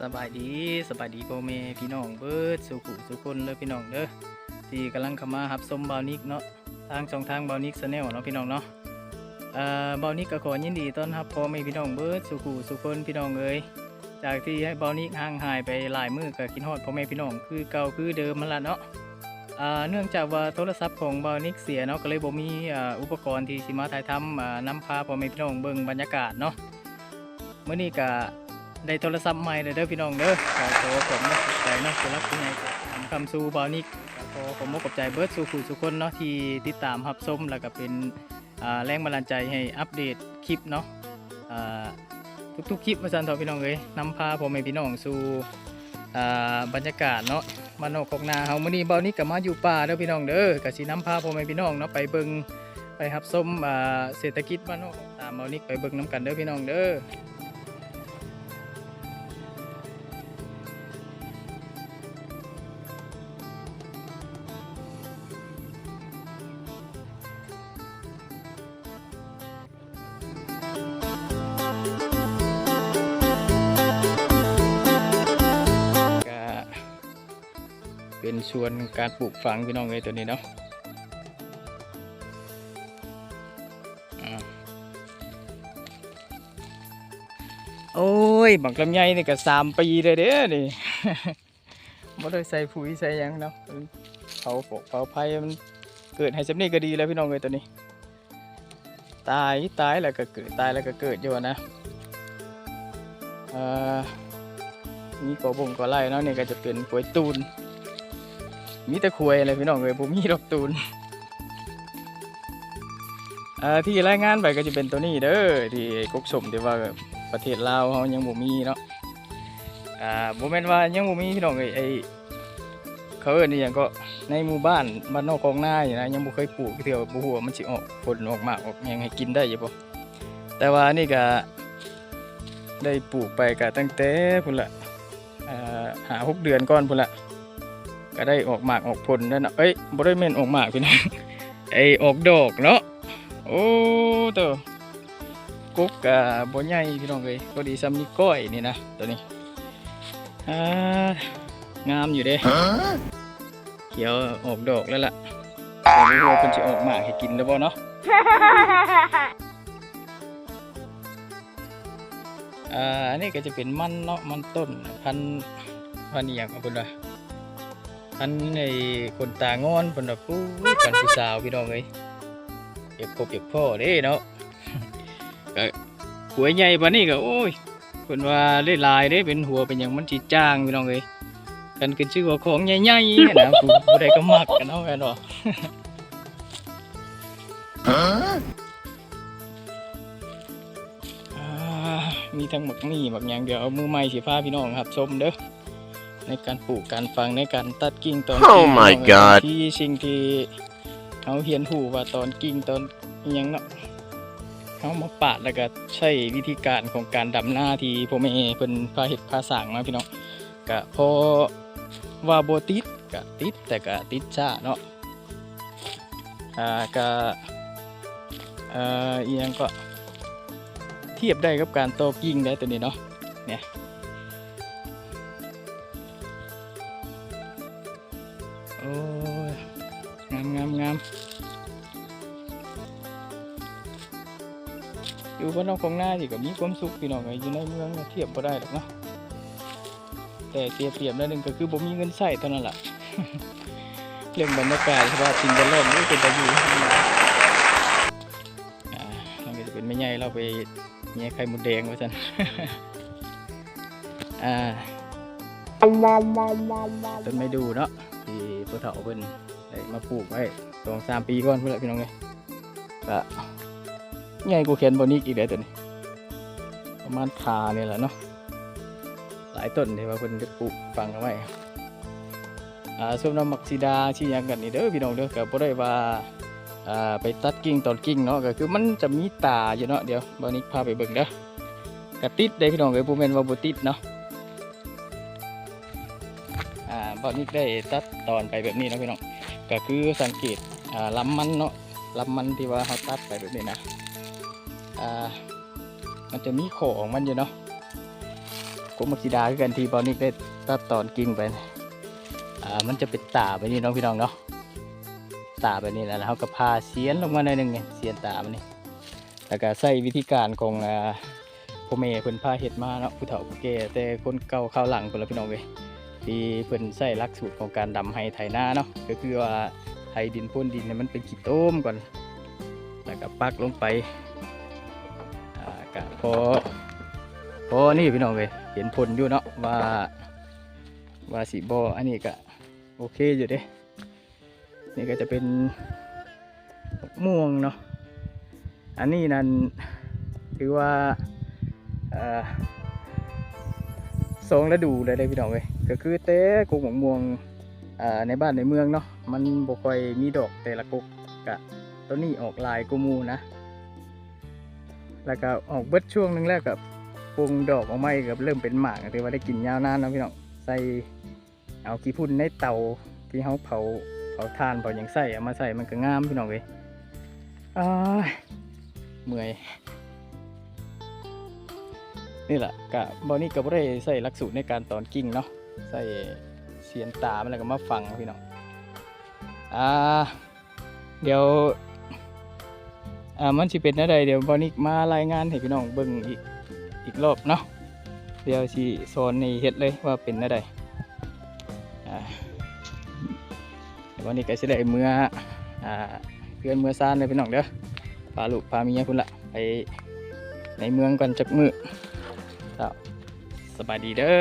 ສະບາຍດີ ສະບາຍດີພໍ່ແມ່ພີ່ນ້ອງເບິດສູ່ຜູ້ສູ່ຄົນເດີພີ່ນ້ອງເດີ ທີ່ກຳລັງເຂົ້າມາຮັບຊົມບ່າວນິກເນາະ ທາງຊ່ອງທາງບ່າວນິກ Channel ເນາະພີ່ນ້ອງເນາະ. ເອີ ບ່າວນິກກໍຂໍຍິນດີຕ້ອນຮັບພໍ່ແມ່ພີ່ນ້ອງເບິດສູ່ຜູ້ສູ່ຄົນພີ່ນ້ອງເອີຍ. ຈາກທີ່ໃຫ້ບ່າວນິກຫ່າງຫາຍໄປຫຼາຍມື້ ກໍຄິດຮອດພໍ່ແມ່ພີ່ນ້ອງຄືເກົ່າຄືເດີມຫັ້ນລະເນາະ. ເອີ ເນື່ອງຈາກວ່າໂທລະສັບຂອງບ່າວນິກເສຍເນາະ ກໍເລີຍບໍ່ມີ ເອີ ອຸປະກອນທີ່ຊິມາຖ່າຍທຳ ເອີ ນຳພາພໍ່ແມ່ພີ່ນ້ອງເບິ່ງບັນຍາກາດເນາະ. ມື້ນີ້ກະໄດ້ໂທລະສັບໃໝ່ແລ້ວເດີພີ່ນ້ອງເດີ ກະຂໍຂອບມຸກຂອບໃຈເນາະ ຜູ້ຫຼັກຜູ້ໃຫຍ່ ກະນຳຄຳສູ່ບ່າວນິກ ກະຂໍຂອບມຸກຂອບໃຈເບິດສູ່ຜູ້ສູ່ຄົນເນາະ ທີ່ຕິດຕາມຮັບຊົມ ແລ້ວກະເປັນ ອ່າ ແຮງບັນດານໃຈໃຫ້ອັບເດດຄລິບເນາະ ອ່າ ທຸກໆຄລິບວ່າຊັ້ນເຖາະພີ່ນ້ອງເອີຍ ນຳພາພໍ່ແມ່ພີ່ນ້ອງສູ່ ອ່າ ບັນຍາກາດເນາະ ບ້ານນອກຄອກນາເຮົາ. ມື້ນີ້ບ່າວນິກກໍມາຢູ່ປ່າເດີພີ່ນ້ອງເດີ ກໍຊິນຳພາພໍ່ແມ່ພີ່ນ້ອງເນາະ ໄປເບິ່ງ ໄປຮັບຊົມ ອ່າ ເສດຖະກິດບ້ານນອກ ຕາມບ່າວນິກໄປເບິ່ງນຳກັນເດີພີ່ນ້ອງເດີ. ກະເປັນສວນການປູກຝັງພີ່ນ້ອງເອີຍ ໂຕນີ້ເນາະ. ອາ ໂອ້ຍ ບັກລຳໄຍນີ້ກະສາມປີແລ້ວເດ້ນີ້. ບໍ່ໄດ້ໃສ່ປຸຍໃສ່ຫຍັງເນາະ ເຜົາຟອກເຜົາໄຟ ມັນເກີດໃຫ້ສ່ຳນີ້ກໍດີແລ້ວພີ່ນ້ອງເອີຍ ໂຕນີ້ ຕາຍ ຕາຍແລ້ວກໍເກີດ ຕາຍແລ້ວກໍເກີດຢູ່ນະ. ເອີ ມີກໍບົງກໍໄລ່ເນາະ ນີ້ກໍຈະເປັນຂວາຍຕູນ ມີແຕ່ຂວາຍແຫຼະພີ່ນ້ອງເອີຍ ບໍ່ມີດອກຕູນ. ເອີ ທີ່ລາຍງານໄປກໍຈະເປັນໂຕນີ້ເດີ ທີ່ກົກສົ້ມ ທີ່ວ່າປະເທດລາວເຮົາຍັງບໍ່ມີເນາະ. ອ່າ ບໍ່ແມ່ນວ່າຍັງບໍ່ມີພີ່ນ້ອງເອີຍ ໄອ້ ເຂົາເອີ້ນອີ່ຫຍັງເກາະ ໃນໝູ່ບ້ານ ບ້ານນອກຄອກນານີ້ນະ ຍັງບໍ່ເຄີຍປູກເທື່ອ ບໍ່ຮູ້ວ່າມັນຊິອອກຜົນອອກໝາກອອກຫຍັງໃຫ້ກິນໄດ້ຢູ່ບໍ່. ແຕ່ວ່າອັນນີ້ກະໄດ້ປູກໄປກະຕັ້ງແຕ່ພຸ້ນລະ ເອີ ຫ້າຫົກເດືອນກ່ອນພຸ້ນລະ ກະໄດ້ອອກໝາກອອກຜົນແລ້ວເນາະ ເອີຍ ບໍ່ໄດ້ແມ່ນອອກໝາກພີ່ນ້ອງ ໄອ້ ອອກດອກເນາະ. ໂອ້ ໂຕ ກົກກະບໍ່ໃຫຍ່ພີ່ນ້ອງເອີຍ ພໍດີສ່ຳນິ້ວກ້ອຍນີ້ນະ ໂຕນີ້. ອ່າ ງາມຢູ່ເດ້ ຂຽວອອກດອກແລ້ວລະ ແຕ່ບໍ່ຮູ້ວ່າເພິ່ນຊິອອກໝາກໃຫ້ກິນຫຼືບໍ່ເນາະ. ອ່າ ອັນນີ້ກໍຈະເປັນມັນເນາະ ມັນຕົ້ນ ພັນ ພັນອີ່ຫຍັງເພິ່ນວ່າ ຄັນໄອ້ຄົນຕາງອນເພິ່ນວ່າ ປຸ້ຍ ປັນຜູ້ສາວພີ່ນ້ອງເອີຍ ຢາກພົບຢາກພໍ້ເດ້ເນາະ. ກະຫົວໃຫຍ່ປານນີ້ກະ ໂອ້ຍ ເພິ່ນວ່າໄດ້ຫຼາຍເດ້ ເປັນຫົວເປັນຫຍັງມັນຊິຈ່າງພີ່ນ້ອງເອີຍ. ຄັນຂຶ້ນຊື່ວ່າຂອງໃຫຍ່ໆນະ ຜູ້ ຜູ້ໃດກໍມັກນະເນາະ ແມ່ນບໍ່? ອ່າ ມີທັງໝາກໝີ່ໝາກຫຍັງ ດຽວເອົາມື້ໃໝ່ຊິພາພີ່ນ້ອງຮັບຊົມເດີ ໃນການປູກການຝັງ ໃນການຕັດກິ່ງຕອນ Oh my God ທີ່ສິ່ງທີ່ເຮົາຮຽນຮູ້ວ່າຕອນກິ່ງຕອນອີ່ຫຍັງເນາະ ເຮົາມາປາດ ແລ້ວກະໃຊ້ວິທີການຂອງການດຳນາທີ່ພໍ່ແມ່ເພິ່ນພາເຮັດພາສ້າງມາພີ່ນ້ອງ ກະພໍວ່າບໍ່ຕິດ ກະຕິດ ແຕ່ກະຕິດຊ້າເນາະ. ອ່າ ກະ ເອີ ອີ່ຫຍັງເກາະ ທຽບໄດ້ກັບການຕໍ່ກິ່ງໄດ້ໂຕນີ້ເນາະ ນີ້ ໂອ້ຍ ງາມໆໆ ຢູ່ບ້ານນອກຄອກນານີ້ກໍມີຄວາມສຸກພີ່ນ້ອງເອີຍ ຢູ່ໃນເມືອງທຽບບໍ່ໄດ້ດອກເນາະ. ແຕ່ເສຍປຽບໜ້ອຍໜຶ່ງກໍຄືບໍ່ມີເງິນໃຊ້ເທົ່ານັ້ນລະ ເລື່ອງບັນຍາກາດ ສະພາບສິ່ງແວດລ້ອມນີ້ເປັນຕາຢູ່ ອ່າ ມັນກໍຈະເປັນແມ່ໃຫຍ່ລາວໄປແຍ່ໄຂ່ມົດແດງວ່າຊັ້ນ ອ່າ ຕົ້ນໄມ້ດູ່ເນາະ ທີ່ຜູ້ເຖົ້າເພິ່ນໄດ້ມາປູກໄວ້ສອງສາມປີກ່ອນພຸ້ນແຫຼະພີ່ນ້ອງເອີຍ. ກະໃຫຍ່ກວ່າແຂນບ່າວນິກອີກແຫຼະໂຕນີ້ ປະມານຂານີ້ແຫຼະເນາະ ຫຼາຍຕົ້ນທີ່ວ່າເພິ່ນໄດ້ປູກຝັງເອົາໄວ້. ອ່າ ສ່ວນວ່າໝາກສີດາສີຫຍັງກັນນີ້ເດີພີ່ນ້ອງເດີ ກະບໍ່ໄດ້ວ່າ ອ່າ ໄປຕັດກິ່ງຕອນກິ່ງເນາະ ກະຄືມັນຈະມີຕາຢູ່ເນາະ ດຽວບ່າວນິກພາໄປເບິ່ງເດີ ກະຕິດເດ້ພີ່ນ້ອງເອີຍ ບໍ່ແມ່ນວ່າບໍ່ຕິດເນາະ. ອ່າ ບ່າວນິກໄດ້ຕັດຕອນໄປແບບນີ້ເນາະພີ່ນ້ອງ ກະຄືສັງເກດ ອ່າ ລຳມັນເນາະ ລຳມັນທີ່ວ່າເຮົາຕັດໄປແບບນີ້ນະ ອ່າ ມັນຈະມີຂໍ້ຂອງມັນຢູ່ເນາະ. ກົກໝາກສີດາຄືກັນ ທີ່ບ່າວນິກໄດ້ຕັດຕອນກິ່ງໄປ. ອ່າ ມັນຈະເປັນຕາແບບນີ້ເນາະ ພີ່ນ້ອງເນາະ, ຕາແບບນີ້ແຫຼະ. ແລ້ວເຮົາກໍຜ່າສຽນລົງມາໜ້ອຍໜຶ່ງນີ້ ສຽນຕາມັນນີ້. ແລ້ວກໍໃຊ້ວິທີການຂອງ ອ່າ ພໍ່ແມ່ເພິ່ນພາເຮັດມາເນາະ, ຜູ້ເຖົ້າຜູ້ແກ່ ແຕ່ຄົນເກົ່າຄາວຫຼັງພຸ້ນລະ ພີ່ນ້ອງເອີຍ, ທີ່ເພິ່ນໃຊ້ຫຼັກສູດຂອງການດຳໄຮ່ໄຖນາເນາະ, ກໍຄືວ່າໄຖດິນໂພນດິນໃຫ້ມັນເປັນຂີ້ໂຕມກ່ອນ ແລ້ວກໍປັກລົງໄປ. ອ່າ ກະພໍ ພໍນີ້ພີ່ນ້ອງເອີຍ ເຫັນຜົນຢູ່ເນາະ ວ່າ ວ່າຊິບໍ່ ອັນນີ້ກະໂອເຄຢູ່ເດ້. ນີ້ກໍຈະເປັນໝາກມ່ວງເນາະ, ອັນນີ້ນັ້ນຖືວ່າ ເອີ ສອງລະດູແລ້ວເດ້ພີ່ນ້ອງເອີຍ. ກໍຄືແຕ່ກົກໝາກມ່ວງ ເອີ ໃນບ້ານໃນເມືອງເນາະ ມັນບໍ່ຄ່ອຍມີດອກແຕ່ລະກົກ, ກະໂຕນີ້ອອກຫຼາຍກວ່າໝູ່ນະ. ແລ້ວກໍອອກເບິດຊ່ວງໜຶ່ງແລ້ວ ກໍປົ່ງດອກອອກມາ ກໍເລີ່ມເປັນໝາກ, ຖືວ່າໄດ້ກິນຍາວນານເນາະພີ່ນ້ອງ. ໃສ່ເອົາຂີ້ຝຸ່ນໃນເຕົາທີ່ເຮົາເຜົາ ເຜົາຖ່ານເຜົາຫຍັງໃສ່ ເອົາມາໃສ່ ມັນກໍງາມພີ່ນ້ອງເອີຍ. ອ້າຍ ເມື່ອຍ. ນີ້ລະ ກະບ່າວນິກກໍບໍ່ໄດ້ໃຊ້ຫຼັກສູດໃນການຕອນກິ່ງເນາະ, ໃຊ້ສຽນຕາມັນແລ້ວກໍມາຝັງພີ່ນ້ອງ. ອ່າ ດຽວ ອ່າ ມັນຊິເປັນແນວໃດ ດຽວບ່າວນິກມາລາຍງານໃຫ້ພີ່ນ້ອງເບິ່ງອີກ ອີກລອບເນາະ. ດຽວຊິສອນໃຫ້ເຮັດເລີຍວ່າເປັນແນວໃດ. ອ່າ ວັນນີ້ກໍຊິໄດ້ເມືອ ອ່າ ເຮືອນເມືອຊານເດີພີ່ນ້ອງເດີ, ພາລູກພາເມຍພຸ້ນລະ ໄປໃນເມືອງກ່ອນຈັກມື້. ເຈົ້າ ສະບາຍດີເດີ.